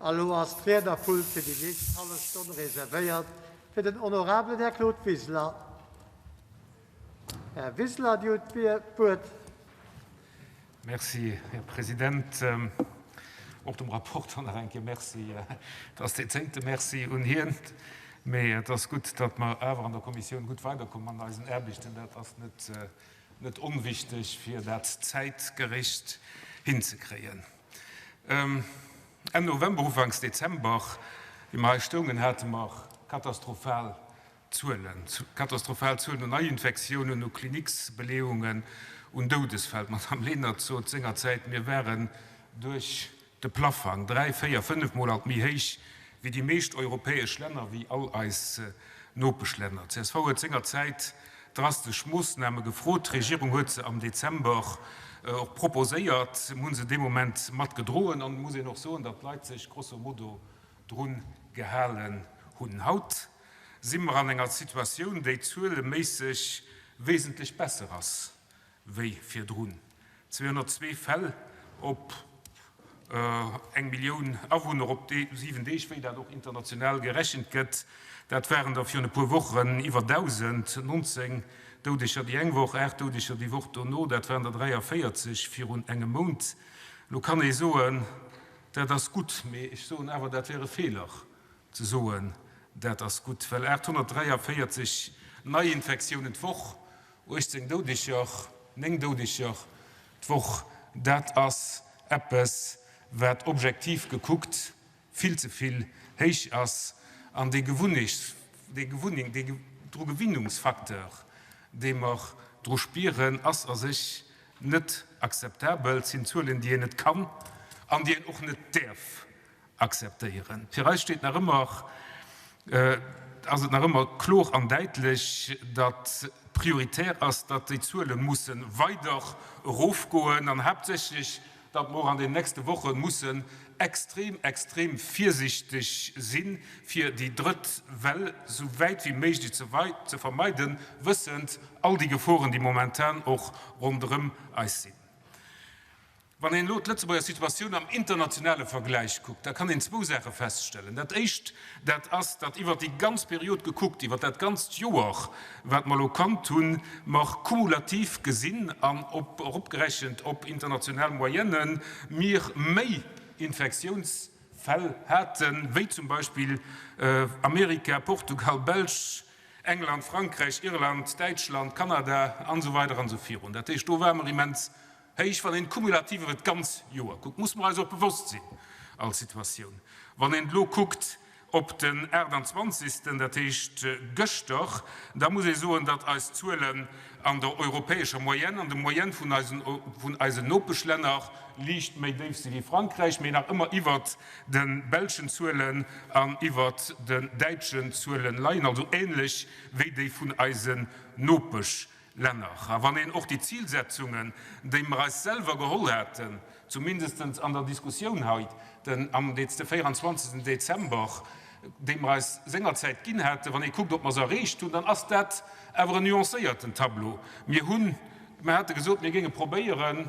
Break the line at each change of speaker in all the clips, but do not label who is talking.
A lo ass d'Riednerpult fir déi nächst hallef Stonn reservéiert fir den honorabelen Här Claude Wiseler. Här Wiseler, Dir hutt d'Wuert.
Merci, Här President. Och dem Rapporter nach eng Kéier Merci. Et ass deen zéngte Merci un hien. Mee et ass gutt, datt mer awer an der Kommissioun gutt weiderkommen an eisen Aarbechten. Dat ass net, net onwichteg, fir dat zäitgerecht hinzekréien. Enn November, Ufanks Dezember, wéi mer hei stoungen, hate mer katastrophal Zuelen, katastrophal Zuelen un Neiinfektiounen, u Kliniksbeleeungen, un Doudesfäll. D'Madamm Lenert sot sengerzäit, mir waren duerch de Plaffang dräi, véier, fënnefmol alt méi héich wéi déi meescht europäesch Länner, wéi all eis Nopeschlänner. Csv huet sengerzäit drastesch Moossname gefrot. D'Regierung huet se am Dezember och proposéiert. Mir hu se dee Moment mat gedroen an et muss een och soen, datt d'Leit sech grosso modo drun gehalen hunn. Haut si mer an enger Situatioun, déi zueleméisseg wesentlech besser ass wéi virdrun. 202 Fäll op eng Millioun Awunner op 7 Deeg, wéi dat och international gerechent gëtt, dat waren der virun e puer Wochen iwwer 1.000, 19 Doudeger déi eng Woch, 8 Doudeger déi Woch dono, dat waren der 43 virun engem Mount. Elo kann ee soen, dat ass gutt, mee ech soen awer, dat wär e Feeler ze soen, dat ass gutt, well 843 Neiinfektiounen d'Woch, 18 Doudeger, 9 Doudeger d'Woch, dat ass eppes, wat objektiv gekuckt vill ze vill héich ass. An dee Gewunnechts-, dee Gewunning-, dee Drugewinnungsfacteur, dee mer dru spieren, ass a sech net akzeptabel. Et sinn Zuelen, déi een net kann an déi een och net däerf Akzeptéieren. Fir eis steet nach ëmmer, ass et nach ëmmer kloer an däitlech, datt prioritär ass, datt déi Zuele musse weider erofgoen an haaptsächlech, datt mer och an den nächste Woche mussen extrem, extrem virsichteg sinn, fir déi drëtt Well esou wäit wéi méiglech ze vermeiden, wëssend all déi Geforen, déi momentan och ronderëm eis sinn. Wann een elo d'Lëtzebuerger Situatioun am internationale Vergläich kuckt, da kann een zwou Saache feststellen. Dat Éischt, dat ass, datt iwwert déi ganz Period gekuckt, iwwert dat ganzt Joer, wat mer elo kannt hunn, mer kumulativ gesinn an op eropgerechent op international Moyennen, mir méi Infektiounsfäll haten, wéi zum Beispill Amerika, Portugal, Belsch, England, Frankräich, Irland, Däitschland, Kanada an esou weider an esou virun. Dat heescht, do ware mer immens Héich, wann een kumulativ iwwer d'ganz Joer kuckt, muss mer eis och bewosst sinn als Situatioun. Wann een elo kuckt op den 28., dat heescht gëschter, da muss ee soen, datt eis Zuelen an der europäescher Moyenne, an der Moyenne vun eisen, vun eisen Nopeschlänner liicht méi déif si wéi Frankräich, mee nach ëmmer iwwert de belschen Zuelen an iwwert den däitschen Zuelen leien, also ähnlech wéi déi vun eisen Nopeschlänner. Länner. A wann een och déi Zilsetzungen, déi mer eis selwer geholl haten, zumindest an der Diskussioun hei den am de 24. Dezember, déi mer eis sengerzäit ginn haten, wann ee kuckt, ob mer se erreecht hunn, dann ass dat awer en nuancéierten Tableau. Mir hunn, mer hate gesot, mir géinge probéieren,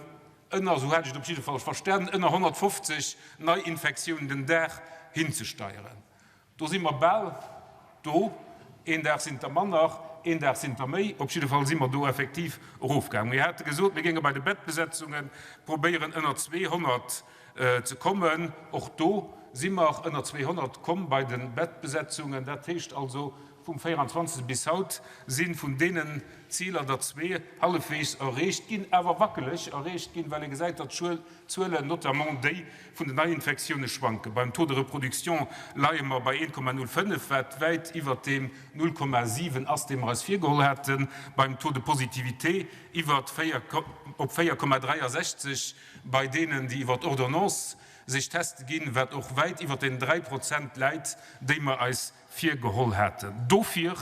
ënner, esou hat ech et op jidde Fall verstanen, ënner 150 Neiinfektiounen den Dag hinzesteieren. Do si mer bal do. Een Dag sinn et der manner, een Dag sinn et der méi. Op jidde Fall si mer do effektiv erofgaangen. Mir hate gesot, mir géinge bei de Bettbesetzunge probéieren, ënner 200 ze kommen. Och do si mer ënner 200 komm bei de Bettbesetzungen. Dat heescht also, vum 24. Bis haut si vun deenen Ziler der zwee hallefweegs erreecht ginn, awer wackeleg erreecht ginn, well ee gesäit, datt D'Zuelen, notamment déi vun den Neiinfektioune schwanken. Beim Taux de reproduction leie mer bei 1,05, wat wäit iwwert deem 0,7 ass, dee mer eis virgeholl haten. Beim Taux de positivité iwwert 4, op 4,63 bei deenen, déi iwwert Ordonnance sech teste ginn, wat och wäit iwwert den 3 Prozent läit, déi mer eis virgeholl haten. Dofir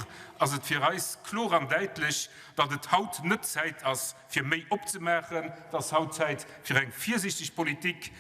ass et fir eis kloer an däitlech, datt et haut net Zäit ass, fir méi opzemaachen. Et ass haut Zäit, fir eng virsiichteg Politik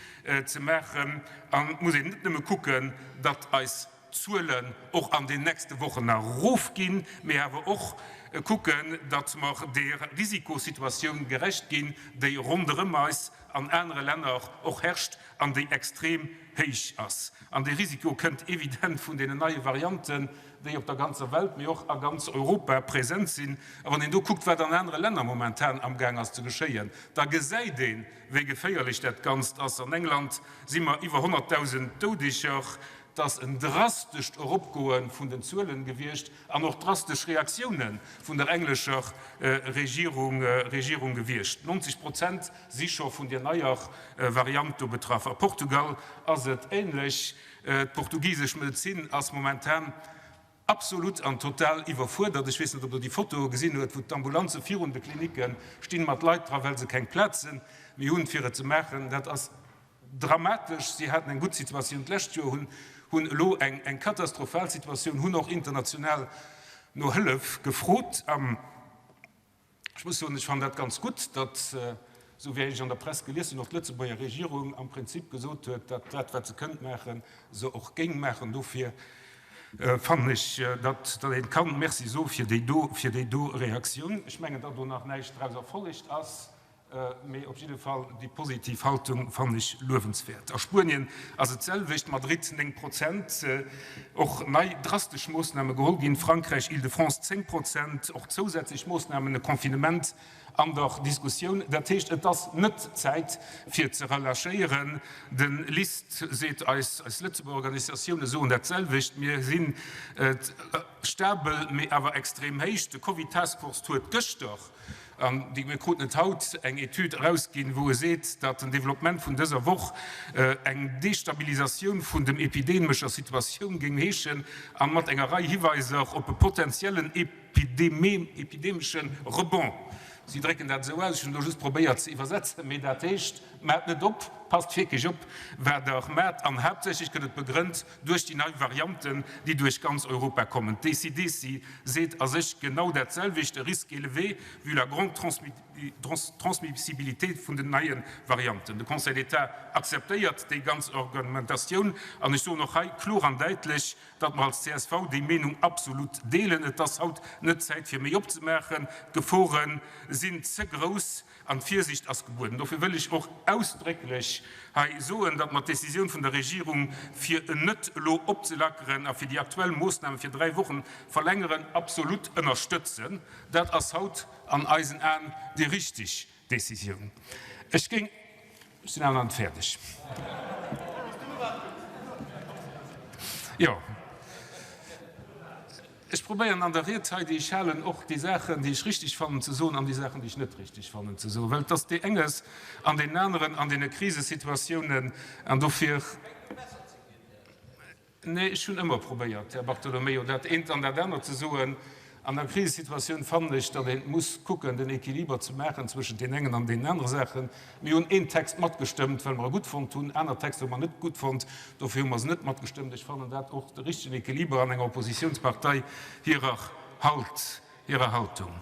ze maachen. An et muss een net nëmme kucken, datt eis. d'Zuelen och an den nächste Wochen nach erofginn, mee awer och kucken, datt mer der Risikosituatioun gerecht ginn, déi ronderëm eis an anere Länner och herrscht an déi extrem héich ass. An dee Risiko kënnt evident vun deenen neie Varianten, déi op der ganzer Welt, mee och a ganz Europa present sinn. A wann een do kuckt, wat an anere Länner momentan amgaang ass ze geschéien, da gesäit een, wéi geféierlech dat Ganzt ass. An England si mer iwwer 100.000 Doudeger. Et ass en drastescht Eropgoe vun den Zuelen gewiescht an och drastesch Reaktioune vun der englescher Regierung Regierung gewiescht. 90 Prozent si scho vun där neier Variant do betraff. A Portugal ass et änlech. D'portugisesch Medezin ass momentan absolut an total iwwerfuerdert. Ech weess net, ob Der déi Fotoe gesinn huet, wou d'Ambulanze virun de Klinicke stinn mat Leit dra, well se keng Plaze méi hunn, fir et ze maachen. Dat ass dramatesch. Si haten eng gutt Situatioun d'lescht Joer, hunn hunn elo eng eng katastrophal Situatioun, hunn och international no Hëllef gefrot. An ech muss soen, ech fannen dat ganz gutt, datt, esou wéi ech an der Press gelies hunn, och d'Lëtzebuerger Regierung am Prinzip gesot huet, datt dat, wat se kënnt maachen, se och géing maachen. Dofir fannen ech, datt datt een kann Merci soe fir déi do fir déi do Reaktioun. Ech mengen, datt do nach näischt draus erfollegt ass. Mee op jidde Fall, déi positiv Haltung fannen ech luewenswäert. A Spuenien ass et d'selwecht, Madrid 9 Prozent, och nei drastesch Moossname geholl ginn, Frankräich, Île-de-France 10 Prozent, och zousätzlech Moossnamen, e Confinement an der Diskussioun. Dat heescht, et ass net Zäit fir ze relâchéieren. De LIST seet eis, eis Lëtzebuerger Organisatioune soen dat selwecht, mir sinn stabel, mee awer extrem héich. De Covid Task Force huet gëschter, An déi, mir kruten et haut, eng Etüd erausginn, wou e seet, datt den Développement vun dëser Woch eng Destabilisatioun vun dem epidemescher Situatioun géing heeschen a mat enger Rei Hiweiser op e potenziellen epidemesche Rebond. Si drécken dat esou aus, ech hunn elo just probéiert ze iwwersetzen, mee dat heescht, Maat net op, passt wierklech op, wat Der maat. An haaptsächlech gëtt et begrënnt duerch déi nei Varianten, déi duerch ganz Europa kommen. D'ECDC seet a sech genau dat selwecht, e Risque élevé vu la grande transmissibilité vun den neie Varianten. De Conseil d'État akzeptéiert déi ganz Argumentatioun an ech soen och hei kloer an däitlech, datt mer als csv déi Meenung absolut deelen. Et ass haut net d'Zäit fir méi opzemaachen. D'Gefore sinn ze grouss. An d'Virsicht ass gebueden. Dofir wëll ech och ausdrécklech hei soen, datt mer d'Décisioun vun der Regierung, fir net elo opzelackeren a fir déi aktuell Moosname fir dräi Wochen verlängeren, absolut ënnerstëtzen. Dat ass haut an eisen Aen déi richtig Décisioun. Ech géing, ech sinn awer nach net fäerdeg. Jo. Ech probéieren an der Ried hei, déi ech halen, och déi Saachen, déi ech richtig fannen, ze soen an déi Saachen, déi ech net richtig fannen, ze soen, well et ass dee enges an deen aneren an deene Krisesituatiounen. An dofir. Nee, ech hunn ëmmer probéiert, Här Bartolomeo, dat eent an dat anert ze soen. An der Krisesituatioun fannen ech, datt ee muss kucken, den Equiliber ze maachen zwëschent deenen engen an deenen anere Saachen. Mir hunn een Text matgestëmmt, well mer e gutt fonnt hunn. Aner Texter hu mer net gutt fonnt, dofir hu mer se net matgestëmmt. Ech fannen dat och de richtegen Equiliber an enger Oppositionspartei hirer Halt, hirer Haltung.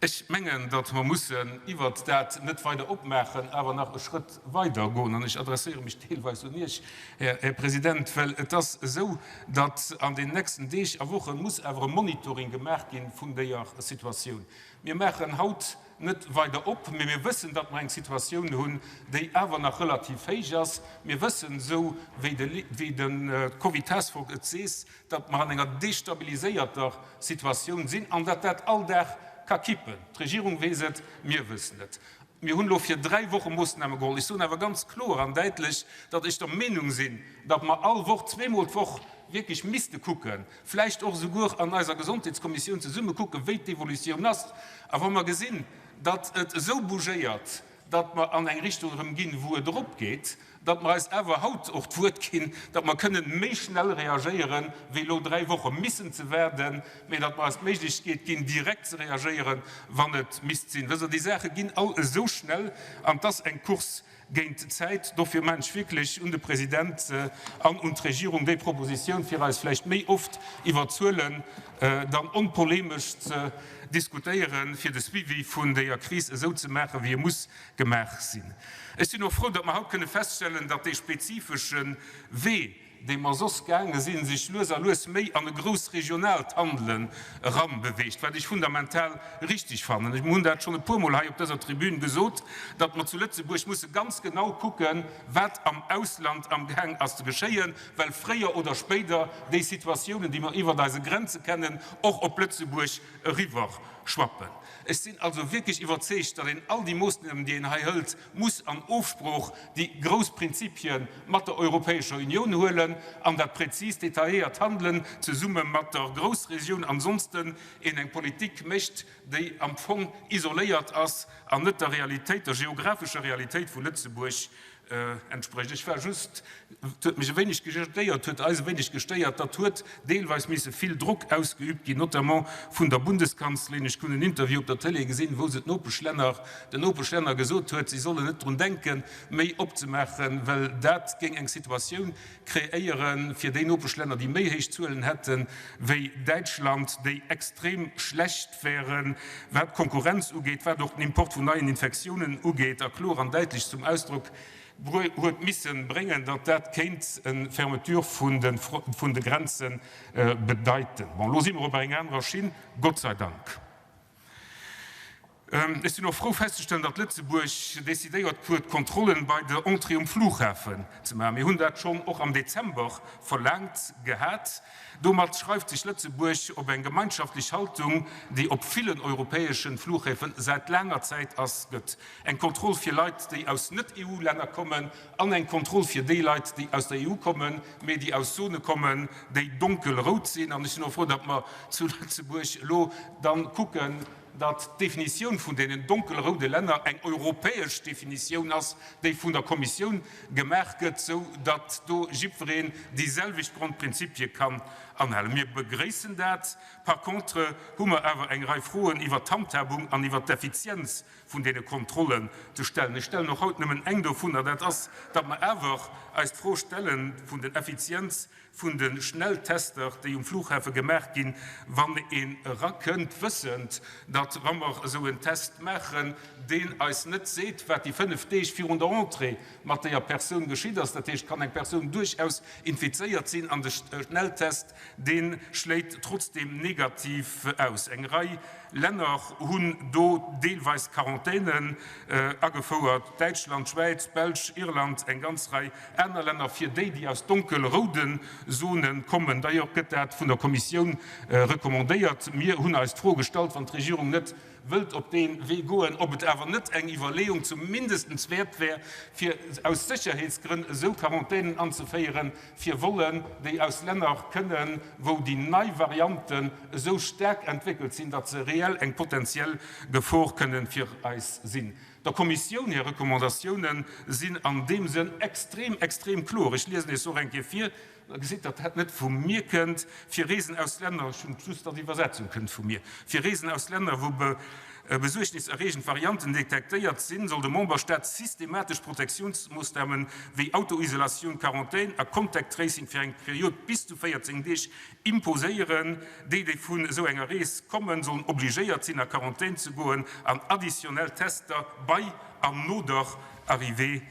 Ech mengen, datt mer mussen iwwert dat net weider opmaachen, awer nach e Schrëtt weider goen. An ech adresséiere mech deelweis un Iech, Här President, well et ass esou, datt an den nächsten Deeg a Woche muss awer e Monitoring gemaach gi vun deeër Situatioun. Mir maachen haut net weider op, mee mir wëssen, datt mer eng Situatioun hunn, déi awer nach relativ héich ass. Mir wëssen, esou wéi de Covid Task Force et sees, datt mer an enger destabiliséierter Situatioun sinn an datt dat all Dag ka kippen. D'Regierung weess et, mir wëssen et. Mir hunn elo fir dräi Woche Moossname geholl. Ech soen awer ganz kloer an däitlech, datt ech der Meenung sinn, datt mer all Woch, zweemol d'Woch wierklech misste kucken, vläicht och esouguer an eiser Gesondheetskommissioun zesumme kucken, wéi d'Evolutioun ass. A wa mer gesinn, datt et esou bougéiert, datt mer an eng Richtung erëm ginn, wou et eropgeet, datt mer eis awer haut och d'Wuert ginn, datt mer kënnen méi schnell reagéieren, wéi elo dräi Woche missen ze waarden, mä datt mer eis d'Méiglechkeet ginn, direkt ze reagéieren, wann et misst sinn. Wësst Der, déi Saache ginn all esou schnell an 't ass eng Course géint d'Zäit. Dofir maachen ech wierklech un de President an un d'Regierung déi Propositioun, fir eis vläicht méi oft iwwer Zuelen dann onpolemesch ze diskutéieren, fir de Suivi vun deeër Kris esou ze maachen, wéi e muss gemaach sinn. Ech sinn och frou, datt mer haut kënne feststellen, datt dee spezifesche Wee. dee mer soss gaange sinn, sech lues a lues méi an e groussregionaalt Handelen eranbeweegt, wat ech fundamental richtig fannen. Ech hunn dat schonn e puermol hei op dëser Tribün gesot, datt mer zu Lëtzebuerg musse ganz genau kucken, wat am Ausland amgaang ass ze geschéien, well fréier oder spéider déi Situatiounen, déi mer iwwert eise Grenze kennen, och op Lëtzebuerg eriwwerschwappen. Ech sinn also wierklech iwwerzeegt, datt een all déi Moossnamen, déi een hei hëlt, muss an Ofsprooch déi grouss Prinzipie mat der Europäescher Unioun huelen an dat präzist, detailléiert Handelen zesumme mat der Groussregioun, ansonsten een eng Politik mécht, déi am Fong isoléiert ass an net der Realitéit, der geographescher Realitéit vu Lëtzebuerg entsprécht. Ech war just, et huet mech e wéineg gestéiert, huet eis e wéineg gestéiert, datt huet deelweis misse vill Drock ausgeübt ginn, notamment vun der Bundeskanzlerin. Ech hunn en Interview op der Télé gesinn, wou se d'Nopeschlänner, den Nopeschlänner gesot huet, si sollen net drun denken, méi opzemaachen, well dat géing eng Situatioun kreéiere fir déi Nopeschlänner, déi méi héich Zuelen hätte wéi Däitschland, déi extrem schlecht wären, wat d'Konkurrenz ugeet, wat och den Import vun neien Infektiounen ugeet, a kloer an däitlech zum Ausdrock huet misse bréngen, datt dat kéint eng Fermeture vun de Grenze bedeiten. Bon, elo si mer op eng anerer Schinn, Gott sei Dank. Ech sinn och frou festzestellen, datt Lëtzebuerg decidéiert huet, Kontrollen bei der Entrée um Flughafen ze maachen. Mir hunn dat schonn och am Dezember verlaangt gehat. Domat schreift sech Lëtzebuerg op eng gemeinschaftlech Haltung, déi op villen europäeschen Flughäfen säit laanger Zäit ass, gëtt. Eng Kontroll fir Leit, déi aus Net-EU-Länner kommen, an eng Kontroll fir déi Leit, déi aus der EU kommen, mee déi aus Zone kommen, déi donkelrout sinn. An ech sinn och frou, datt mer zu Lëtzebuerg elo dann kucken, datt d'Definitioun vun deenen donkelroude Länner eng europäesch Definitioun ass, déi vun der Kommissioun gemaach gëtt, sou datt do jiddwereen déi selwecht Grondprinzipie kann anhalen. Mir begréissen dat. Par contre hu mer awer eng Rei Froen iwwert d'Handhabung an iwwert d'Effizienz vun deene Kontrollen ze stellen. Ech stellen och haut nëmmen eng dovunner, dat ass, datt mer awer eis d'Fro stelle vun den Effizienz vun de Schnelltester, déi um Flughafe gemaach ginn, wann een erakënnt, wëssend, datt, wa mer esou en Test maachen, deen eis net seet, wat déi fënnf Deeg virun der Entrée mat deeër Persoun geschitt ass. Dat heescht, kann eng Persoun duerchaus infizéiert sinn an de Schnelltest, dee schléit trotzdeem negativ aus. Eng Rei Länner hunn do deelweis Quarantänen agefouert, Däitschland, d'Schwäiz, d'Belsch, Irland, eng ganz Rei aner Länner, fir déi, déi aus donkelroude Zone kommen. D'ailleurs gëtt dat vun der Kommissioun recommandéiert. Mir hunn eis d'Fro gestallt, wann d'Regierung net wëllt op dee Wee goen, ob et awer net eng Iwwerleeung zum mindestens wäert wär, fir aus Sécherheetsgrënn esou Quarantänen anzeféieren, fir Vollen, déi aus Länner kënnen, wou déi nei Varianten esou staark entwéckelt sinn, datt se reell eng potenziell Gefor kënnen fir eis sinn. Der Kommissioun hir Recommandatiounen sinn an deem Sënn extrem, extrem kloer. Ech liesen Iech se och eng Kéier vir, da gesitt Der, datt dat net vu mir kënnt, Fir Reesen aus Länner, ech hunn just, datt d'Iwwersetzung kënnt vu mir, fir Reesen aus Länner, wou besuergniserreegend Varianten detektéiert sinn, soll de Memberstaat systematesch Protektiounsmoossname wéi Autoisolatioun, Quarantän a Contact Tracing fir eng Period bis zu 14 Deeg imposéieren. Déi, déi vun esou enger Rees kommen, sollen obligéiert sinn, a Quarantän ze goen an additionnel Tester bei an no der Arrivée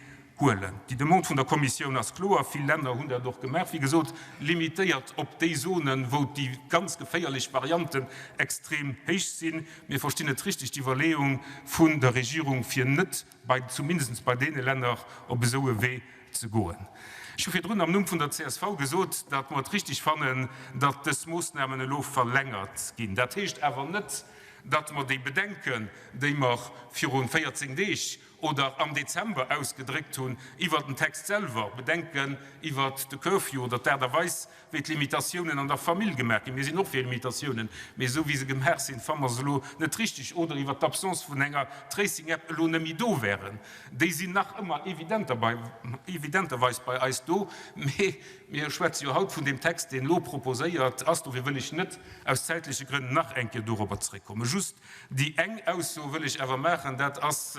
Huelen. Déi Demande vun der Kommissioun ass kloer. Vill Länner hunn dat och gemaach. Wéi gesot, limitéiert op déi Zonen, wou déi ganz geféierlech Varianten extrem héich sinn. Mir verstinn net richteg d'Iwwerleeung vun der Regierung, fir net bei, zumindest bei deene Länner, op esou e Wee ze goen. Ech hu virdrun am Numm vun der csv gesot, datt mer et richtig fannen, datt dës Moossnamen elo verlängert ginn. Dat heescht awer net, datt mer déi Bedenken, déi mer viru 14 Deeg oder am Dezember ausgedréckt hunn iwwert den Text selwer, Bedenken iwwert de Curfew oder d'Aart a Weis, wéi d'Limitatiounen an der Famill gemaach ginn, mir sinn och fir Limitatiounen, mee esou wéi se gemaach sinn, fanne mer se elo net richtig, oder iwwert d'Absence vun enger Tracing-App elo net méi do wären, déi sinn nach ëmmer evidenterweis bei eis do, mee mir schwätze jo haut vun deem Text, deen elo proposéiert ass. Dofir wëll ech net aus zäitleche Grënn nach eng Kéier dorobber zréckkommen. Just Déi eng Ausso wëll ech awer maachen, dat ass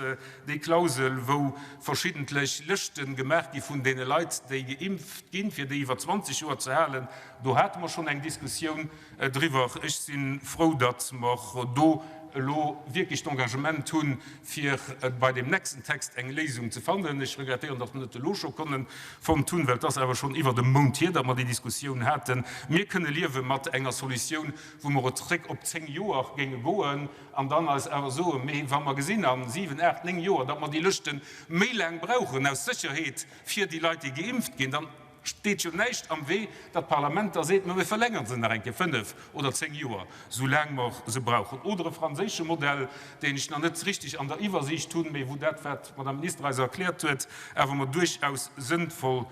déi Klausel, wou verschiddentlech Lëschte gemaach gi vun deene Leit, déi geimpft ginn, fir déi iwwer 20 Joer ze halen. Do hate mer schonn eng Diskussioun driwwer. Ech si frou, datt mer do. elo wierklech d'Engagement hunn, fir bei deem nächsten Text eng Léisung ze fannen. Ech regrettéieren, datt mer net elo scho konnen fonnt hunn, well et ass awer schonn iwwert e Mount hier, datt mer déi Diskussioun haten. Mir kënne liewe mat enger Solutioun, wou mer et zréck op 10 Joer géinge goen an dann eis awer soen, Mee wa mer gesinn a 7, 8, 9 Joer, datt mer déi Lëschte méi laang brauchen aus Sécherheet fir déi Leit, déi geimpft ginn, dann steet jo näischt am Wee, datt d'Parlament da seet, Mä mir verlängere se nach eng Kéier 5 oder 10 Joer, soulaang mer se brauchen. Oder e franséische Modell, deen ech nach net richtig an der Iwwersiicht hunn, mä wou dat, wat d'Madame Minister eis erkläert huet, awer mer duerchaus sënnvoll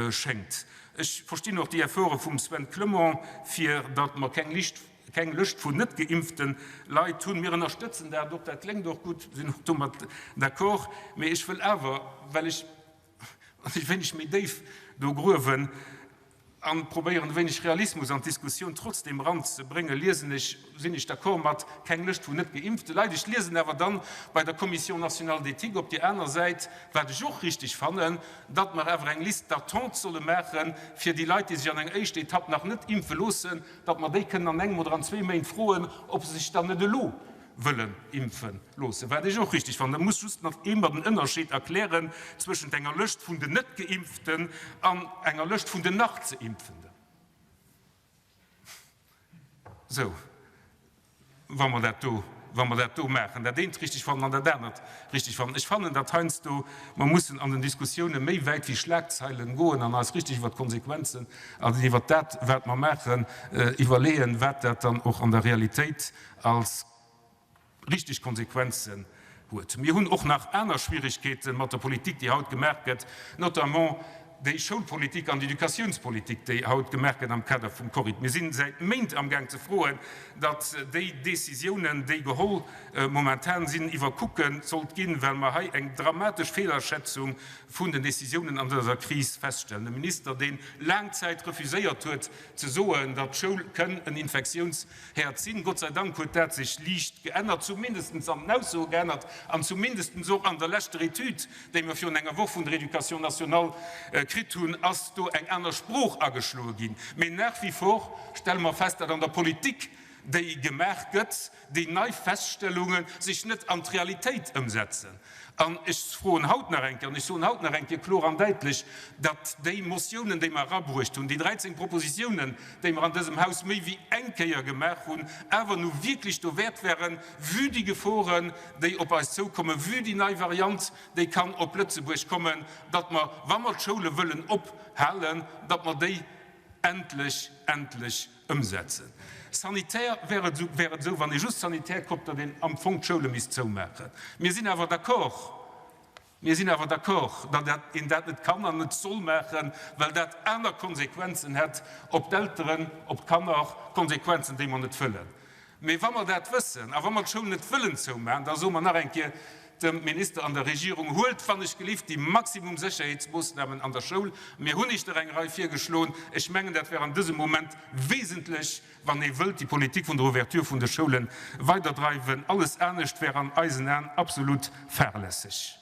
schéngt. Ech verstinn och déi Efforte vum Sven Clement, fir datt mer keng Licht, keng Lëscht vun net geimpfte Leit hunn. Mir ënnerstëtzen dat och, dat kléngt och gutt, sinn och domat d'accord. Mä ech wëll awer, well ech e wéineg méi déif do gruewen a probéieren, e wéineg Realismus an d'Diskussioun trotzdem eranzebréngen, liesen ech, sinn ech d'accord mat keng Lëscht vun net geimpfte Leit. Ech liesen awer dann bei der Commission nationale d'éthique op där aner Säit, wat ech och richtig fannen, datt mer awer eng Liste d'attente solle maache fir déi Leit, déi sech an enger éischter Etapp nach net impfe loossen, datt mer déi kënnen an engem oder an zwee Méint froen, ob se sech dann net elo wëllen impfe loossen, wat ech och richtig fannen. Da muss just nach ee mer den Ënnerscheed erklären zwëschent enger Lëscht vun den Net-Geimpften an enger Lëscht vun den nach ze Impfenden. Sou, wa mer dat do, wa mer dat do maachen, dat eent richtig fannen an dat anert richtig fannen. Ech fannen, datt heiansdo mer mussen an den Diskussioune méi wäit wéi Schlagzeilen goen an eis richtig iwwert d'Konsequenzen an iwwert dat, wat mer maachen, iwwerleeën, wat dat dann och an der Realitéit als richteg Konsequenzen huet. Mir hunn och nach aner Schwierigkeete mat der Politik, déi haut gemaach gëtt, notamment déi Schoulpolitik an d'Educatiounspolitik, déi haut gemaach gëtt am Kader vum Covid. Mir si säit Méint amgaang ze froen, datt déi Décisiounen, déi geholl momentan sinn, iwwerkucke sollt ginn, well mer hei eng dramatesch Feelaschätzung vun den Décisiounen an dëser Kris feststellen. E Minister, dee laang Zäit refuséiert huet ze soen, datt d'Schoul kënn en Infektiouns Häert sinn. Gott sei Dank huet dat sech liicht geännert, zumindestens an den Aussoe geännert an zumindestens och an der leschter Etüd, déi mer virun enger Woch vun der Éducation nationale kritt hunn, ass do eng aner Sprooch ageschloe ginn. Mee nach wie vor stelle mer fest, datt an der Politik, déi gemaach gëtt, déi nei Feststellunge sech net an d'Realitéit ëmsetzen. An ech froen haut nach eng Kéier, an ech soen haut nach eng Kéier kloer an däitlech, datt déi Motiounen, déi mer erabruecht hunn, déi 13 Propositiounen, déi mer an dësem Haus méi wéi eng Kéier gemaach hunn, awer nu wierklech dowäert wären, vue déi Geforen, déi op eis zoukommen, vue déi nei Variant, déi kann op Lëtzebuerg kommen, datt mer, wa mer d'Schoule wëllen ophalen, datt mer déi endlech, endlech Ëmsetzen. Sanitär wär et wär et esou, wann ee just sanitär kuckt, datt een am Fong d'Schoule misst zoumaachen. Mir sinn awer d'accord, mir sinn awer d'accord, datt dat een dat net kann an net soll maachen, well dat aner Konsequenzen hätt op d'Elteren, op d'Kanner, Konsequenzen, déi mer net wëllen. Mee wa mer dat wëssen a wa mer d'Schoul net wëllen zoumaachen, da soe mer nach eng Kéier dem Minister an der Regierung, Huelt wann ech gelift déi maximum Sécherheetsmoossnamen an der Schoul. Mir hunn Iech der eng Rei virgeschloen. Ech mengen, dat wär an dësem Moment wesentlech, wann ee wëllt déi Politik vun der Ouverture vun de Schoule weiderdreiwen. Alles anescht wär an eisen Aen absolut fahrlässeg.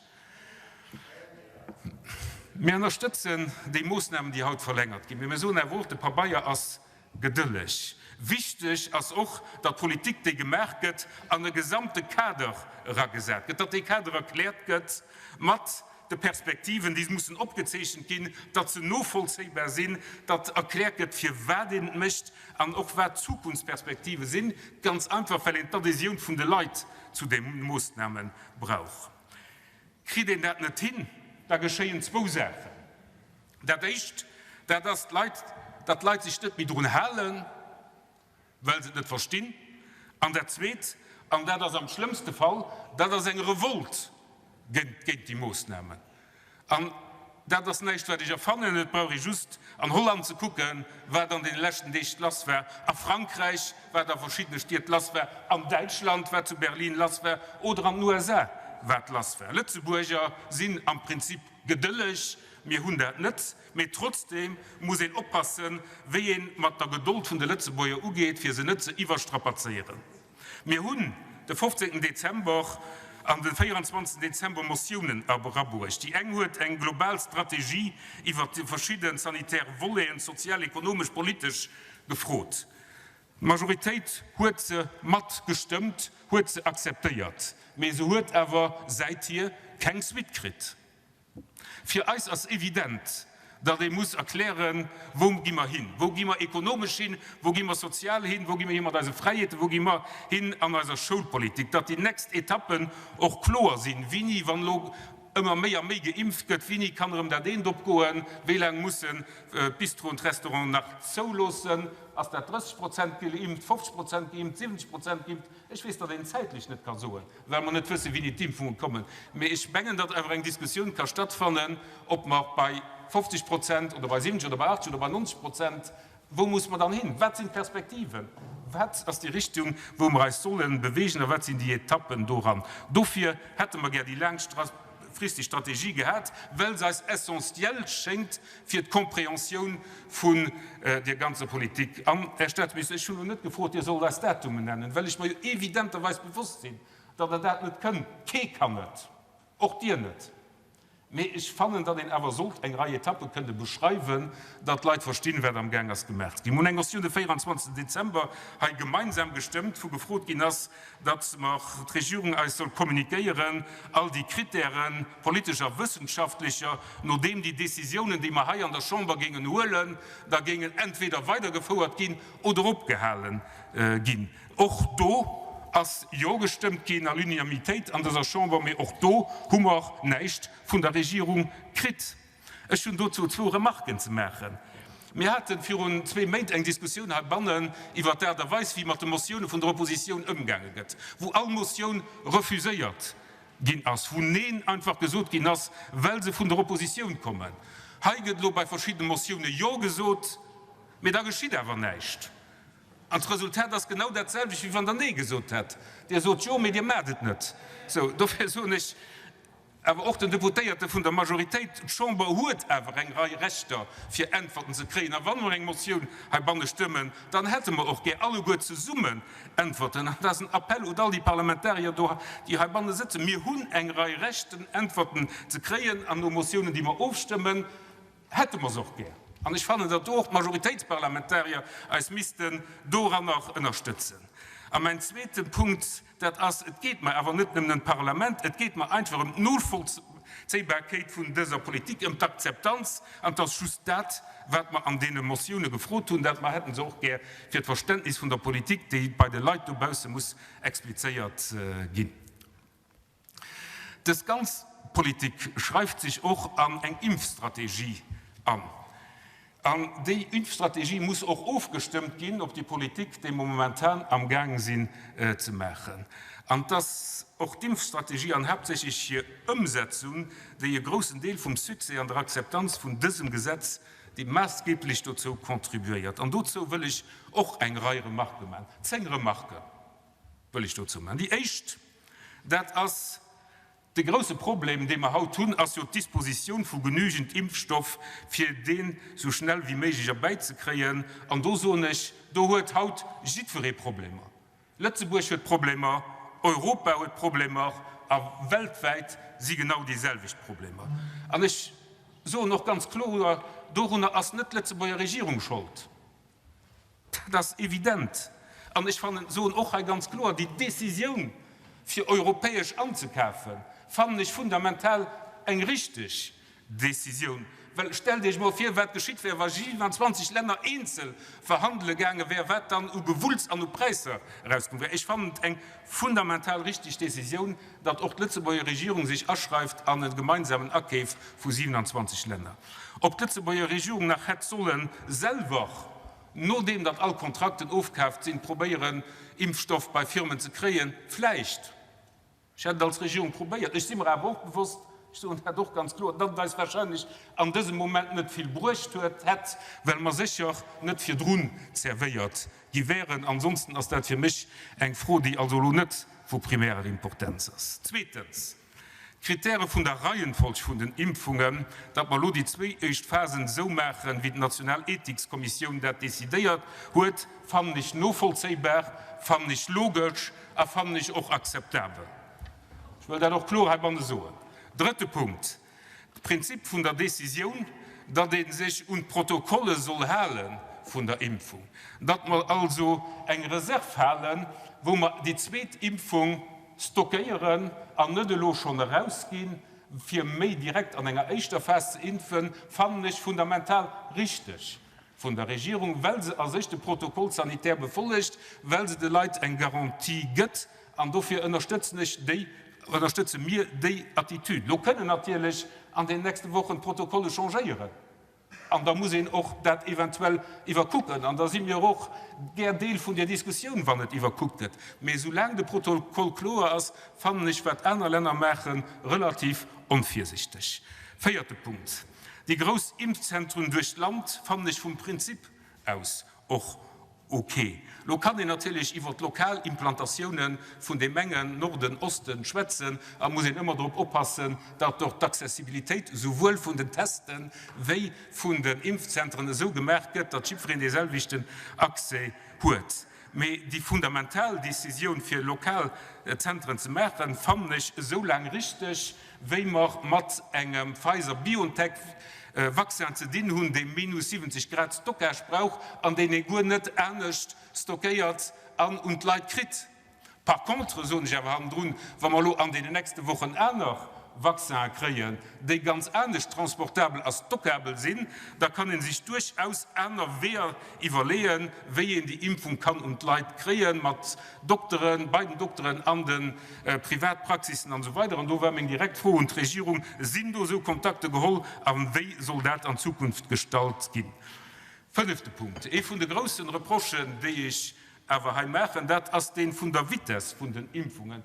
Mir ënnerstëtzen déi Moossnamen, déi haut verlängert ginn. Mee mir soen awer och, de Pabeier ass Gedëlleg. Wichteg ass och, datt d'Politik, déi gemaach gëtt, an e gesamte Kader eragesat gëtt, datt dee Kader erkläert gëtt mat de Perspektiven, déi mussen opgezeechent ginn, datt se novollzéibar sinn, datt erkläert gëtt, firwat een et mécht an och wat d'Zukunftsperspektive sinn, ganz einfach, well een d'Adhésioun vun de Leit zu de Moossname brauch. Kritt een dat net hin, da geschéien zwou Saachen. Dat Éischt, dat ass, d'Leit, datt d'Leit sech net méi drun halen, well se et net verstinn. An dat Zweet, an dat ass am schlëmmste Fall, dat ass eng Revolte géint déi Moossnamen. An dat ass näischt, wat ech erfannen. Et brauch ee just an Holland ze kucken, wat an deene leschten Deeg lass war, a Frankräich, wat a verschiddene Stied lass war, an Däitschland, wat zu Berlin lass war, oder an den USA, wat lass war. Lëtzebuerger sinn am Prinzip Gedëlleg, mir hunn dat net, mee trotzdeem muss een oppassen, wéi ee mat der Gedold vun de Lëtzebuerger ugeet, fir se net ze iwwerstrapazéieren. Mir hunn de 15 Dezember an de 24 Dezember Motiounen erabruecht. Déi eng huet eng global Strategie iwwert déi verschidde sanitär Voleten, sozial, ekonomesch, politesch, gefrot. D'Majoritéit huet se mat gestëmmt. huet se akzeptéiert, mee se huet awer säithier keng Suite kritt. Fir eis ass evident, datt ee muss erklären, Wou gi mer hin? Wou gi mer ekonomesch hin? Wou gi mer sozial hin? Wou gi mer hi mat eise Fräiheeten? Wou gi mer hin an eiser Schoulpolitik? Datt déi nächst Etappen och kloer sinn, Wéini, wann elo ëmmer méi a méi geimpft gëtt, wéini kann erëm dat eent opgoen? Wéi laang mussen d'Bistroen, d'Restauranten nach zouloossen? Ass dat 30 Prozent geimpft, 50 Prozent geimpft, 70 Prozent geimpft? Ech weess, datt een zäitlech net ka soen, well mer net wëssen, wéini d'Impfunge kommen. Mee ech mengen, datt awer eng Diskussioun ka stattfannen, ob mer bei 50 Prozent oder bei 70 oder bei 80 oder bei 90 Prozent, wou muss mer dann hin? Wat sinn d'Perspektiven? Wat ass déi Richtung, wou mer eis solle bewegen a wat sinn déi Etappen doran? Dofir hätte mer gär déi laangfristeg Strategie gehat, well se eis essentiell schéngt fir d'Compréhensioun vun deer ganzer Politik. An, Här Statsminister, ech hunn elo net gefrot, Dir sollt eis Datumen nennen, well ech mer jo evidenterweis bewosst sinn, datt Der dat net kënnt. Kee kann et, och Dir net. Mee ech fannen, datt een awer sollt eng Rei Etappe kënne beschreiwen, datt d'Leit verstinn, wat amgaang ass gemaach ze ginn. Mir hunn eng Motioun de 24. Dezember hei gemeinsam gestëmmt, wou gefrot ginn ass, datt mer d'Regierung eis soll communiquéieren, all déi Kritären, politescher a wëssenschaftlecher, no deem déi Décisiounen, déi mer hei an der Chamber géingen huelen, da géingen entweder weidergefouert ginn oder opgehale ginn. Och do ass Jo gestëmmt ginn à l'unanimitéit an dëser Chamber, mee och do hu mer näischt vun der Regierung kritt. Ech hunn dozou zwou Remarken ze maachen. Mir hate virun zwee Méint eng Diskussioun heibannen iwwert d'Aart a Weis, wéi mat de Motioune vun der Oppositioun ëmgaange gëtt, wou all Motioun refuséiert ginn ass, wou Neen einfach gesot ginn ass, well se vun der Oppositioun kommen. Hei gëtt elo bei verschiddene Motioune Jo gesot, mee da geschitt awer näischt. An d'Resultat ass genau dat selwecht, wéi wann Der Nee gesot hätt. Dir sot Jo, mee Dir maacht et net. Sou, dofir soen ech, Awer och den Deputéierte vun der Majoritéit, d'Chamber huet awer eng Rei Rechter, fir Äntwerten ze kréien. A wa mer eng Motioun heibanne stëmmen, dann hätte mer och gär alleguer zesummen Äntwerten. An dat ass en Appell un all déi Parlamentarier do, déi heibanne sëtzen, Mir hunn eng Rei Rechten, Äntwerten ze kréien. An no Motiounen, déi mer ofstëmmen, hätte mer se och gär. An ech fannen, datt do och d'Majoritéitsparlamentarier eis missten doranner ënnerstëtzen. A mäin zweete Punkt, Dat ass, et geet mer awer net nëmmen ëm d'Parlament, et geet mer einfach ëm d'Novollzéibarkeet vun dëser Politik, ëm d'Akzeptanz. An et ass just dat, wat mer an deene Motioune gefrot hunn. Dat mer hätte se och gär fir d'Verständnis vun der Politik, déi bei de Leit dobausse muss explizéiert ginn. Dës ganz Politik schreift sech och an eng Impfstrategie an. An déi Impfstrategie muss och ofgestëmmt ginn op déi Politik, déi mer momentan amgaang sinn ze maachen. An et ass och d'Impfstrategie an haaptsächlech hir Ëmsetzung, déi e groussen Deel vum Succès an der Akzeptanz vun dësem Gesetz, déi maassgeblech dozou contribuéiert. An dozou wëll ech och eng Rei Remarquë maachen, zéng Remarquë wëll ech dozou maachen. Déi éischt, dat ass, De grouse Problem, dee mer haut hunn, ass jo d'Dispositioun vu genügend Impfstoff, fir deen esou schnell wéi méiglech erbäizekréien. An do soen ech, do huet haut jiddweree Problemer. Lëtzebuerg huet Problemer, Europa huet Problemer a weltwäit si genau déi selwecht Problemer. An ech soen och ganz kloer, dorunner ass net d'Lëtzebuerger Regierung schold. Dat ass evident. An ech fannen, soen och hei ganz kloer, déi Décisioun, fir europäesch anzekafen, fannen ech fundamental eng richteg Décisioun. Well stellt Iech emol vir, wat geschitt wär, wa 27 Länner eenzel verhandele gaange wär, wat dann u Gewulls an u Präisser erauskomm wär. Ech fannen et eng fundamental richteg Décisioun, datt och d'Lëtzebuerger Regierung sech aschreift an e gemeinsamen Akeef vu 27 Länner. Ob d'Lëtzebuerger Regierung nach hätt solle selwer, nodeem datt all Kontrakten ofkaaft sinn, probéieren, Impfstoff bei Firmen ze kréien? Vläicht. Ech hätt et als Regierung probéiert. Ech si mer awer och bewosst, ech soen dat och ganz kloer, datt et eis wahrscheinlech an dësem Moment net vill bruecht huet, hätt, well mer sécher net virdrun zerwéiert gi wären. Ansonsten ass dat fir mech eng Fro, déi also elo net vu primärer Importenz ass. Zweetens, d'Kritäre vun der Reihenfolg vun den Impfungen, datt mer elo déi zwéi éischt Phasen esou maachen, wéi d'national Ethikskommissioun dat decidéiert huet, fannen ech novollzéibar, fannen ech logesch a fannen ech och akzeptabel. Ech wëll dat och kloer heibanne soen. Drëtte Punkt, De Prinzip vun der Décisioun, datt ee sech un d'Protokolle soll hale vun der Impfung, datt mer also eng Reserv halen. wou mer déi zweet Impfung stockéieren an net elo schonn erausginn, fir méi direkt an enger éischter Phas ze impfen, fannen ech fundamental richteg vun der Regierung, well se a sech de Protocole sanitaire befollegt, well se de Leit eng Garantie gëtt. An dofir ënnerstëtzen ech déi, ënnerstëtze mir déi Attitude. Lo kënnen natierlech an den nächste Wochen d'Protokolle changéieren an da muss een och dat eventuell iwwerkucken. An da si mir och gär Deel vun där Diskussioun, wann et iwwerkuckt gëtt. Mee soulaang de Protokoll kloer ass, fannen ech, wat aner Länner maachen, relativ onvirsichteg. Véierte Punkt, Déi grouss Impfzentren duerch d'Land fannen ech vum Prinzip aus och ok. Lo kann een natierlech iwwer d'lokal Implantatioune vun deem engen, Norden, Osten, schwätzen a muss een ëmmer drop oppassen, datt och d'Accessibilitéit souwuel vun den Teste wéi vun den Impfzentren esou gemaach gëtt, datt jiddwereen dee selwechten Accès huet. Mee déi fundamental Décisioun fir lokal Zentren ze maachen, fannen ech esou laang richteg, wéi mer mat engem Pfizer-BioNTech Vaccin ze dinn hunn, dee minus 70 Grad Stockage brauch an deen ee guer net anescht stockéiert an un d'Leit kritt. Par contre soen ech awer hannendrun, wa mer elo an deenen nächste Wochen aner Vaccinen kréien, déi ganz anescht transportabel a stockabel sinn, da kann ee sech duerchaus aner Weeër iwwerleeën, wéi een déi Impfung kann un d'Leit kréien, mat Dokteren, bei den Dokteren, an de Privatpraxissen an esou weider. An do war meng direkt Fro un d'Regierung, Sinn do esou Kontakte geholl a wéi soll dat an Zukunft gestallt ginn? Fënnefte Punkt, Ee vun de groussen Reprochen, déi ech awer hei maachen, dat ass dee vun der Vitesse vun den Impfungen.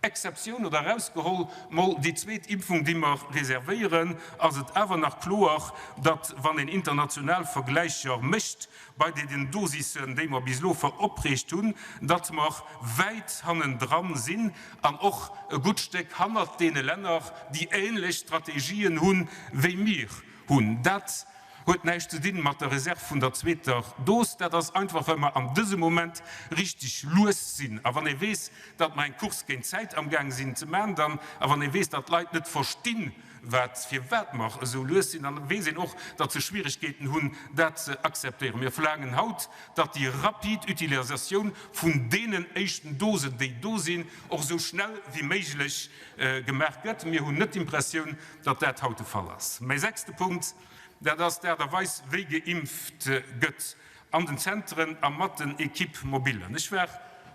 Exceptioun oder erausgeholl mol déi zweet Impfung, déi mer reservéieren, ass et awer nach kloer, datt, wann een international Vergläicher mécht bei deenen Dosissen, déi mer bis elo veropreecht hunn, datt mer wäit hannendran sinn an och e gutt Stéck hannert deene Länner, déi ähnlech Strategien hunn, wéi mir hunn. Dat huet näischt ze dinn mat der Reserv vun der zweeter Dos. Dat ass einfach, well mer an dësem Moment richteg lues sinn. A wann ee weess, datt mer eng Course géint d'Zäit amgaang sinn ze maachen, dann, a wann ee weess, datt d'Leit net verstinn, wat, firwat mer esou lues sinn, dann weess een och, datt se Schwierigkeeten hunn, dat ze akzeptéieren. Mir verlaangen haut, datt déi rapid Utilisatioun vun deenen éischten Dosen, déi do sinn, och esou schnell wéi méiglech gemaach gëtt. Mir hunn net d'Impressioun, datt dat haut de Fall ass. Mäi sechste Punkt, dat ass d'Aart a Weis, wéi geimpft gëtt an den Zentren a mat den Équipes mobiles. Ech war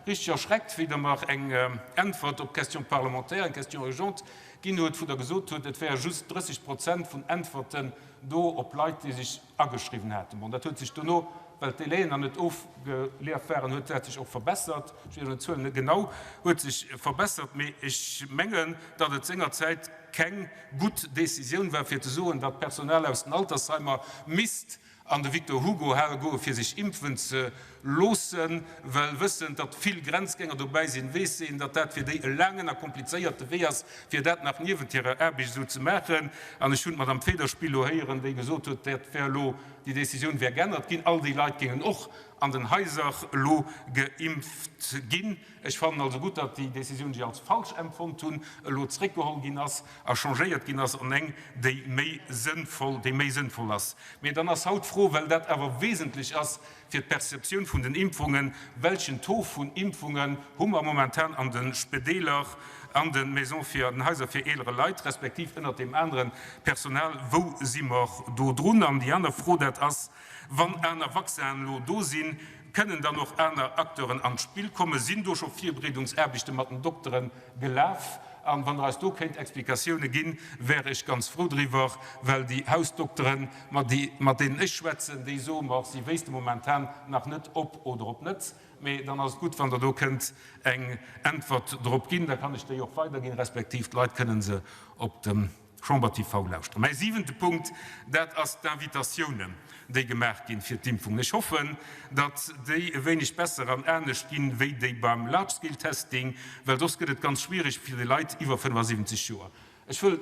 richteg erschreckt, wéi Der mer eng Äntwert op d'Question parlementaire, eng Question urgente ginn huet, wou Der gesot hutt, et wäre just 30 Prozent vun Äntwerten do op Leit, déi sech ageschriwwen haten. Bon, dat huet sech dono, well d'Délaien nach net ofgelieft waren, huet dat sech och verbessert. Ech weess elo d'Zuelen net genau, huet sech verbessert, mee ech mengen, datt et sengerzäit keng gutt Décisioun war, fir ze soen, datt d'Personal aus den Altersheimer misst an de Victor Hugo Hal goe fir sech impfen ze loossen, well wëssend, datt vill Grenzgänger dobäi sinn, weess een, datt dat fir déi e laangen a komplizéierte Wee ass, fir dat nach niewent hirer Aarbecht esou ze maachen. An ech hunn d'Madame Federspiel elo héieren, déi gesot huet, dat wär elo, déi Décisioun wär geännert ginn, all déi Leit géingen och an den Haiser elo geimpft ginn. Ech fannen also gutt, datt déi Décisioun, déi ech als falsch empfonnt hunn, elo zréckgeholl ginn ass a changéiert ginn ass an eng, déi méi sënnvoll, déi méi sënnvoll ass. Mee dann ass haut d'Fro, well dat awer wesentlech ass fir d'Perceptioun vun den Impfungen, Welchen Taux vun Impfungen hu mer momentan an de Spedeeler, an de Maisons fir, an den Haiser fir eelere Leit, respektiv ënnert deem anere Personal? Wou si mer do drun? An déi aner Fro, dat ass, Wann aner Vaccinen elo do sinn, kënnen dann och aner Acteuren an d'Spill kommen? Sinn do scho Virbereedungsaarbechte mat den Doktere gelaf? An wann Der eis do kéint Explikatioune ginn, wär ech ganz frou driwwer, well déi Hausdokteren, mat deenen ech schwätzen, déi soe mer, si wéisste momentan nach net, ob oder ob net. Mee dann ass et gutt, wann Der do kënnt eng Äntwert drop ginn. Da kann ech déi och weiderginn, respektiv d'Leit kënne se op dem. Chamber TV lauschteren. Mäi siwente Punkt, dat ass d'Invitatiounen, déi gemaach ginn fir d'Impfungen. Ech hoffen, datt déi e wéineg besser an anescht ginn, wéi déi beim Large-Scale-Testing, well soss gëtt et ganz schwierig fir déi Leit iwwer 75 Joer. Ech wëll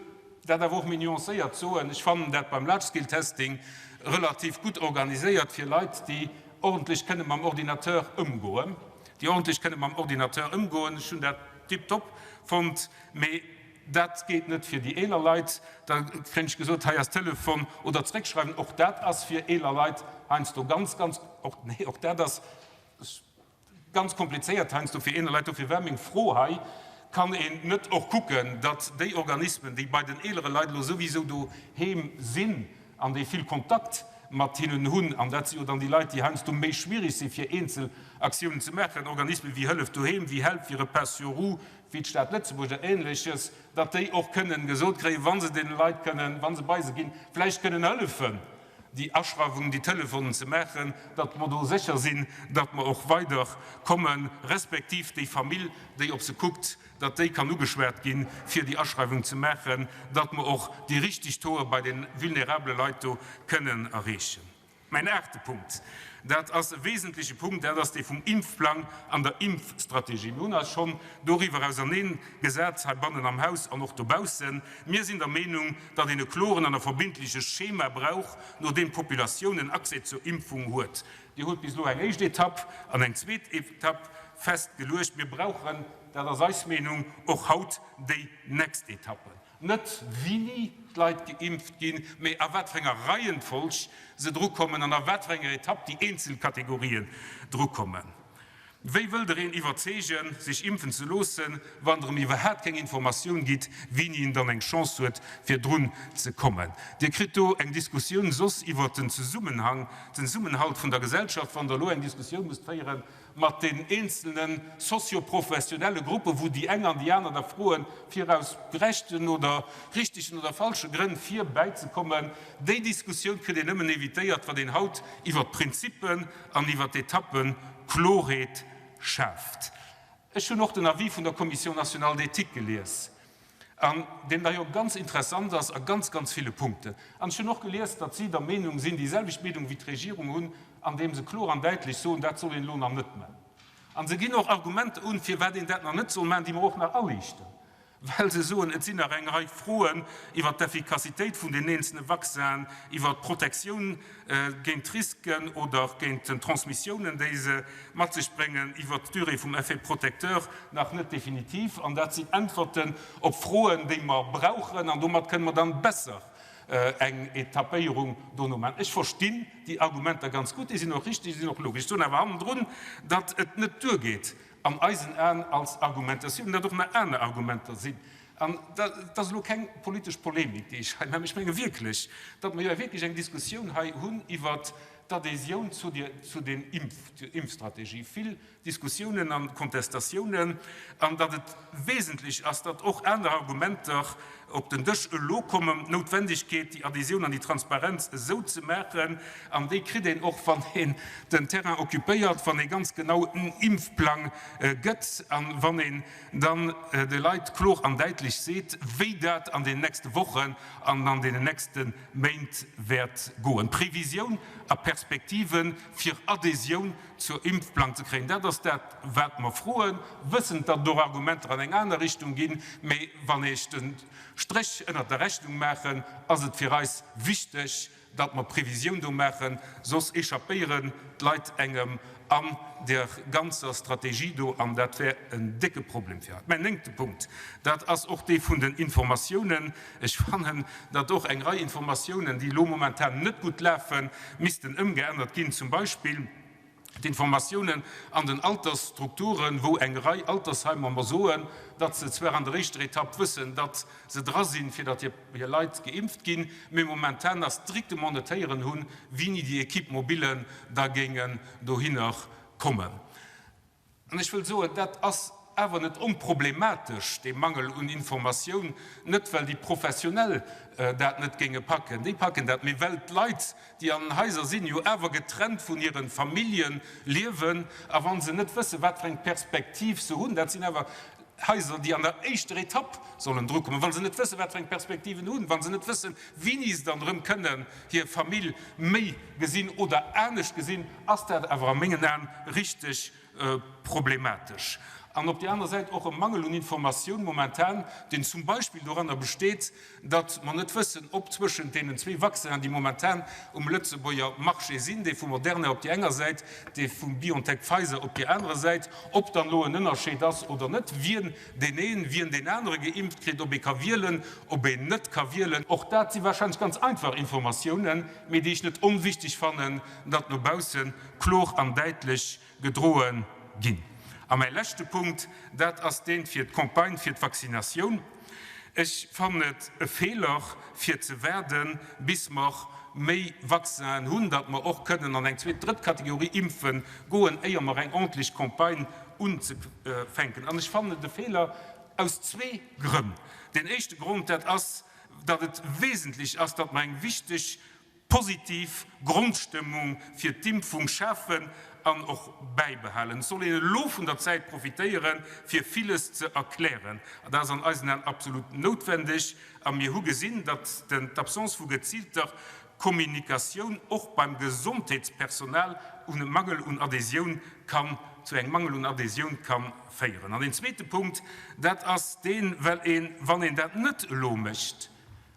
dat awer och méi nuancéiert soen. Ech fannen dat beim Large-Scale-Testing relativ gutt organiséiert fir Leit, déi ordentlech kënne mam Ordinateur ëmgoen, déi ordentlech kënne mam Ordinateur ëmgoen. Ech hunn dat tiptop fonnt. Mee Dat geet net fir déi eeler Leit. Da kréien ech gesot, hei ass Telefon oder zréckschreiwen. Och dat ass fir eeler Leit heiansdo ganz, ganz, och, nee, och dat ass. Ganz komplizéiert heiansdo fir eeler Leit. Dofir war meng Fro hei, Kann een net och kucken, datt déi Organismen, déi bei den eelere Leit elo souwisou doheem sinn an déi vill Kontakt mat hinnen hunn, an dat si jo dann déi Leit, déi heiansdo méi schwierig si fir eenzel Aktiounen ze maachen, Organismen wéi Hëllef Doheem, wéi Help, wéi Repas sur roues, wéi d'Stad Lëtzebuerg oder Ähnleches, datt déi och kënnen gesot kréien, wa se deene Leit kënnen, wa se bei se ginn, vläicht kënnen hëllefen, déi Aschreiwungen, déi Telefonen ze maachen, datt mer do sécher sinn, datt mer och weider kommen, respektiv déi Famill, déi op se kuckt, datt déi kann ugeschwat ginn, fir déi Aschreiwung ze maachen, datt mer och déi richtig Tauxe bei de vulnerabele Leit do kënnen erreechen. Mäin aachte Punkt, dat ass e wesentleche Punkt, dat ass dee vum Impfplang an der Impfstrategie. Mir hunn eis schonn doriwwer auserneen gesat heibannen am Haus an och dobaussen. Mir sinn der Meenung, datt een e kloren an e verbindleche Schema brauch, no deem d'Populatioun en Accès zur Impfung huet. Dir hutt bis elo eng éischt Etapp an eng zweet Etapp festgeluecht. Mir brauchen, dat ass eis Meenung, och haut déi nächst Etappen. Net wini d'Leit geimpft ginn, mee a wat fir enger Reihenfolg se drukommen an a wat fir enger Etapp déi eenzel Kategorien drukommen. Wéi wëllt Der een iwwerzeegen, sech impfen ze loossen, wann Der em iwwerhaapt keng Informatioun gitt, wini en dann eng Chance huet, fir drun ze kommen? Dir kritt do eng Diskussioun soss iwwert den Zesummenhang, den Zesummenhalt vun der Gesellschaft, wann Der elo eng Diskussioun musst féiere mat den eenzelne socio-professionelle Gruppen, wou déi eng an déi aner da froen, fir aus gerechten oder richtegen oder falsche Grënn fir bäizekommen. Déi Diskussioun kritt een nëmmen évitéiert, wann een haut iwwert d'Prinzippen an iwwert d'Etappe Klorheet schaaft. Ech hunn och den Avis vun der Commission nationale d'éthique gelies, an deen da jo ganz interessant ass a ganz, ganz ville Punkten. An ech hunn och gelies, datt si der Meenung sinn, déi selwecht Meenung wéi d'Regierung hunn, andeem se kloer an däitlech soen, dat soll een elo nach net maachen. A se ginn och Argumenter un, firwat een dat nach net soll maachen, déi mer och nach aliichten. Well se soen, et sinn nach eng Rei Froen iwwert d'Effikassitéit vun den eenzelne Vaccinen, iwwert d'Protektioun géint d'Risken oder géint d'Transmissiounen, déi se mat sech bréngen, iwwert d'Durée vum Effet protecteur nach net definitiv. An dat sinn Äntwerten op Froen, déi mer brauchen. An domat kënne mer dann besser eng Etappéierung dono maachen. Ech verstinn déi Argumenter ganz gutt, déi sinn och richtig, déi sinn och logesch. Ech soen awer hannendrun, datt et net duergeet, an eisen Aen als Argumentatioun, datt och nach aner Argumenter sinn. An dat ass elo keng politesch Polemik, déi ech hei maachen. Ech menge wierklech, datt mer jo wierklech eng Diskussioun hei hunn iwwert d'Adhésioun zu der Impfstrategie, vill Diskussiounen an Kontestatiounen, an datt et wesentlech ass, datt och aner Argumenter op den Dësch elo kommen, d'Noutwendegkeet, déi Adhésioun an déi Transparenz esou ze maachen, an déi kritt een och, wann een den Terrain occupéiert, wann ee ganz genau en Impfplang gëtt a wann een dann de Leit kloer an däitlech seet, wéi dat an den nächste Wochen an an den nächste Méint wäert goen. Previsioun a Perspektive fir Adhésioun zur Impfplang ze kréien. Dat ass dat, wat mer froen, wëssend, datt et och Argumenter an eng aner Richtung ginn. Mee wann ech de Stréch ënnert der Rechnung maachen, ass et fir eis wichteg, datt mer Previsioun do maachen, soss échappéieren d'Leit engem an där ganzer Strategie do, an dat wär en décke Problem fir eis. Mäin néngte Punkt, dat ass och dee vun den Informatiounen. Ech fannen, datt och eng Rei Informatiounen, déi elo momentan net gutt lafen, missten ëmgeännert ginn, zum Beispill d'Informatiounen an den Altersstrukturen, wou eng Rei Altersheimer mer soen, datt se zwar an der éischter Etapp wëssen, datt se dra sinn, fir datt hir Leit geimpft ginn, mee momentan nach strictement net héieren hunn, wéini déi Équipe-mobillen da géingen dohinner kommen. An ech wëll soen, dat ass awer net onproblematesch, dee Mangel un Informatioun, net well déi Professionell dat net géinge packen, déi packen dat, mee well d'Leit, déi an den Haiser sinn, jo awer getrennt vun hire Famillje liewen a wa se net wëssen, wat fir eng Perspektiv se hunn, dat sinn awer Haiser, déi an der éischter Etapp sollen drukommen, wa se net wëssen, wat fir eng Perspektiven hunn, wa se net wëssen, wéini se dann erëm kënnen hir Famill méi gesinn oder anescht gesinn, ass dat awer a mengen Aen richteg problematesch. An op där anerer Säit och e Mangel un Informatioun momentan, deen zum Beispill doranner besteet, datt mer net wëssen, ob zwëschent deenen zwee Vaccinen, déi momentan um Lëtzebuerger Marché sinn, dee vu Moderna op déi enger Säit, dee vu BioNTech-Pfizer op déi anerer Säit, ob dann elo en Ënnerscheed ass oder net, wien deen een, wien deen anere geimpft kritt, ob ee ka wielen, ob een net ka wielen. Och dat si wahrscheinlech ganz einfach Informatiounen, mee déi ech net onwichtig fannen, datt no bausse kloer an däitlech gedroe. ginn. A mäi leschte Punkt, dat ass deen fir d'Campagne fir d'Vaccinatioun. Ech fannen et e Feeler, fir ze waarden, bis mer méi Vaccinen hunn, datt mer och kënnen an eng zweet, drëtt Kategorie impfe goen, éier mer eng ordentlech Campagne unzefänken. An ech fannen et e Feeler aus zwee Grënn. Deen éischte Grond, dat ass, datt et wesentlech ass, datt mer eng wichteg Positiv Grondstëmmung fir d'Impfung schafen an och bäibehalen. Et soll een elo vun der Zäit profitéieren, fir villes ze erklären. Dat ass an eisen Aen absolut noutwendeg. A mir hu gesinn, datt d'Absence vu geziilter Kommunikatioun och beim Gesondheetspersonal un e Mangel un Adhésioun kann, zu engem Mangel un Adhésioun ka féieren. An een zweete Punkt, dat ass deen, well een, wann een dat net elo mécht,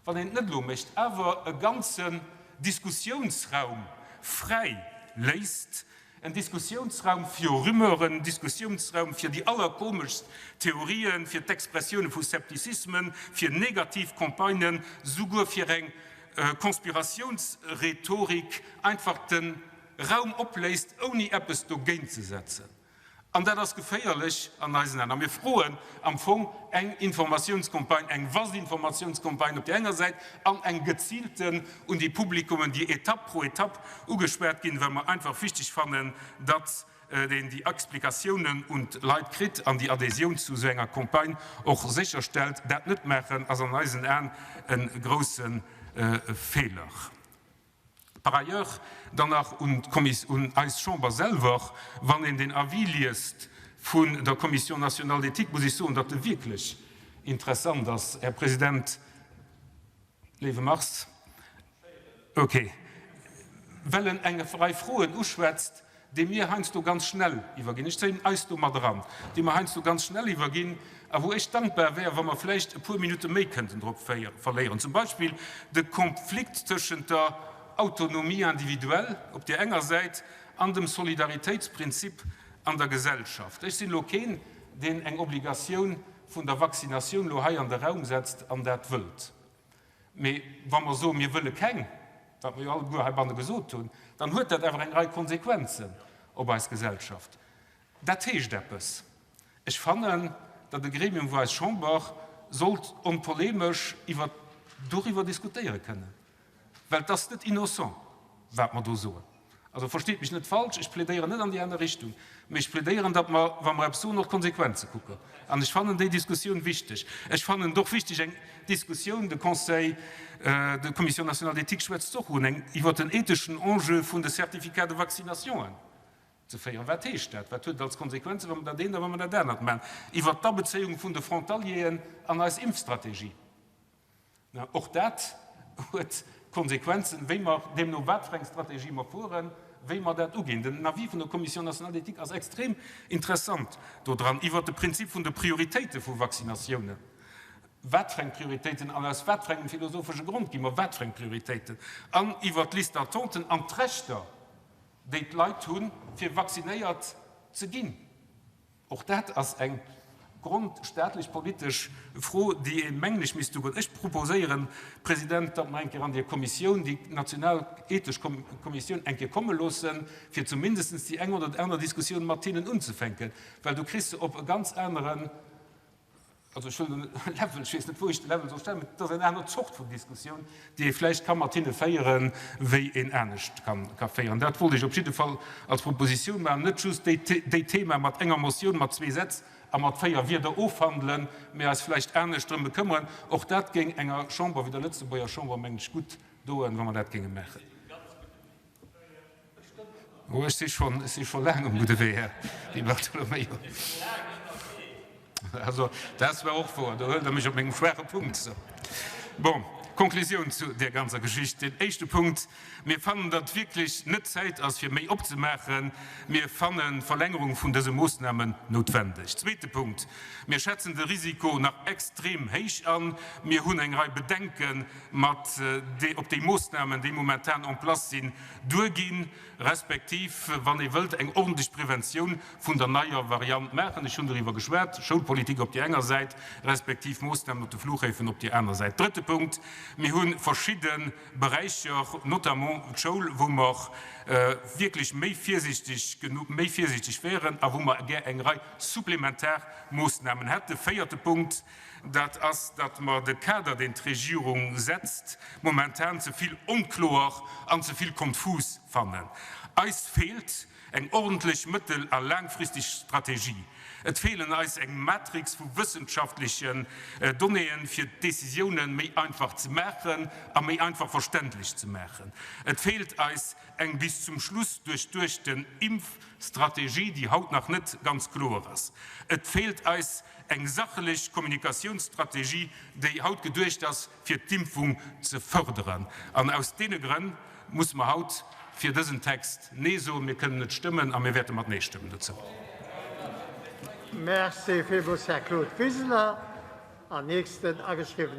wann een et net elo mécht, awer e ganzen Diskussiounsraum fräi léisst, en Diskussiounsraum fir Rumeuren, en Diskussiounsraum fir déi allerkomeschst Theorien, fir d'Expressioune vu Scepticismen, fir negativ Campagnen, souguer fir eng Konspiratiounsrhetorik, einfach de Raum opléisst, ouni eppes dogéint ze setzen. An dat ass geféierlech an eisen Aen. A mir froen am Fong eng Informatiounscampagne, eng Vasinformatiounscampagne op där enger Säit an eng geziilten un déi Publikummen, déi Etapp pro Etapp ugeschwat ginn, well mer einfach wichteg fannen, datt een déi Explikatiounen un d'Leit kritt an déi Adhésioun zu esou enger Campagne och sécherstellt. Dat net maachen ass an eisen Aen e grousse Feeler. Par ailleurs dann nach un un eis Chamber selwer, Wann een den Avis liest vun der Commission nationale d'éthique, muss ech soen, datt e wierklech interessant ass, Här President, léiwe Mars, okay, well en eng Rei Froen uschwätzt, déi mir heiansdo ganz schnell iwwerginn, ech zéien eis do mat eran, déi mer heiansdo ganz schnell iwwerginn a wou ech dankbar wär, wa mer vläicht e puer Minutte méi kënnten drop verléieren, zum Beispill de Konflikt tëschent der Autonomie individuelle op där enger Säit an dem Solidaritéitsprinzip an der Gesellschaft. Ech sinn elo keen, deen eng Obligatioun vun der Vaccinatioun elo hei an de Raum setzt an dat wëllt. Mee wa mer soen, mir wëlle keng, wat mer jo alleguer heibanne gesot hunn, dann huet dat awer eng Rei Konsequenzen op eis Gesellschaft. Dat heescht eppes. Ech fannen, datt e Gremium wou eis Chamber sollt onpolemesch iwwer doriwwer diskutéiere kënnen, well et ass net innocent, wat mer do soen. Also versteet mech net falsch, ech plädéieren net an déi aner Richtung, mee ech plädéieren, datt mer, wa mer eppes soen, och d'Konsequenze kucken. An ech fannen déi Diskussioun wichteg. Ech fannen et och wichteg, eng Diskussioun, de Conseil de Commission nationale d'éthique schwätzt och un, eng iwwert den etheschen Enjeu vun de Certificats de vaccinationen ze féieren. Wat heescht dat? Wat huet et als Konsequenzen, wa mer dat eent a wa mer dat anert maachen? Iwwert d'Abezéiung vun de Frontalieren an eis Impfstrategie. Och dat huet Konsequenzen, wéi mer, deemno wat fir eng Strategie mer fueren, wéi mer dat uginn. Den Avis vun der Commission nationale d'éthique ass extrem interessant do dran, iwwert de Prinzip vun de Prioritéite vu Vaccinatiounen. Wat fir eng Prioritéiten an aus wat fir engem philosophesche Grond gi mer wat fir eng Prioritéiten? An iwwert d'Liste d'attenten an d'Rechter, déi d'Leit hunn, fir vaccinéiert ze ginn. Och dat ass eng grondstaatlech politesch Fro, déi ee mengen ech misst ugoen. Ech proposéieren, President, datt mer eng Kéier an déi Kommissioun, déi national ethesch Kommissioun, eng Kéier komme loossen, fir zumindest déi eng oder aner Diskussioun mat hinnen unzefänken, well du kriss se op e ganz aneren, Also ech wëll den Level, ech weess net, wou ech de Level soll stellen, mee et ass eng aner Zort vun Diskussioun, déi ee vläicht ka mat hinne féieren, wéi een anescht ka féieren. Dat wollt ech op jidde Fall als Propositioun maachen, net just déi, déi Thema mat enger Motioun mat zwee Sätz a mat véier Wierder ofhandelen, mee eis vläicht anescht drëm bekëmmeren. Och dat géing enger Chamber wéi der Lëtzebuerger Chamber, mengen ech, gutt doen, wa mer dat géinge maachen. Oh, ech si schonn, ech si scho laang um gudde Wee, Här Di Bartolomeo. Also, dat war och wouer, do huelt Der mech op mengem schwaache Punkt. Sou. Bon, Konklusioun zu där ganzer Geschicht. Deen éischte Punkt, Mir fannen, datt wierklech net Zäit ass, fir méi opzemaachen. Mir fannen d'Verlängerung vun dëse Moossnamen noutwendeg. Zweete Punkt, Mir schätzen de Risiko nach extrem héich an. Mir hunn eng Rei Bedenken mat, ob déi Moossnamen, déi momentan en place sinn, duerginn, respektiv wann ee wëllt eng ordentlech Preventioun vun der neier Variant maachen. Ech hunn doriwwer geschwat, Schoulpolitik op déi enger Säit, respektiv Moossnamen op de Fluchhäfen op déi aner Säit. Drëtte Punkt. Mir hu verschidde Beräicher, notamment d'Schoul, wou mer wierklech méi virsiichteg, méi virsiichteg wäeren a wou mer gär eng Rei supplementar Moosnamen hätten. Véierte Punkt, dat ass, datt mer de Kader, deen d'Regierung setzt, momentan ze vill onkloer an ze vill konfus fannen. Eis feelt Eng ordentlech mëttel a laangfristeg Strategie. Et feelen eis eng Matrix vu wëssenschaftlechen Donnéeën, fir d'Décisiounen méi einfach ze maachen a méi einfach verständlech ze maachen. Et feelt eis eng bis zum Schluss duerchduechten Impfstrategie, déi haut nach net ganz kloer ass. Et feelt eis eng sachlech Kommunikatiounsstrategie, déi haut geduecht ass, fir d'Impfung ze fërderen. An aus deene Grënn musse mer haut fir dësen Text Nee soen. Mir kënnen net stëmmen a mir wäerte mat Nee stëmmen dozou.
Merci villmools, Här Claude Wiseler. An nächsten ageschriwwenen.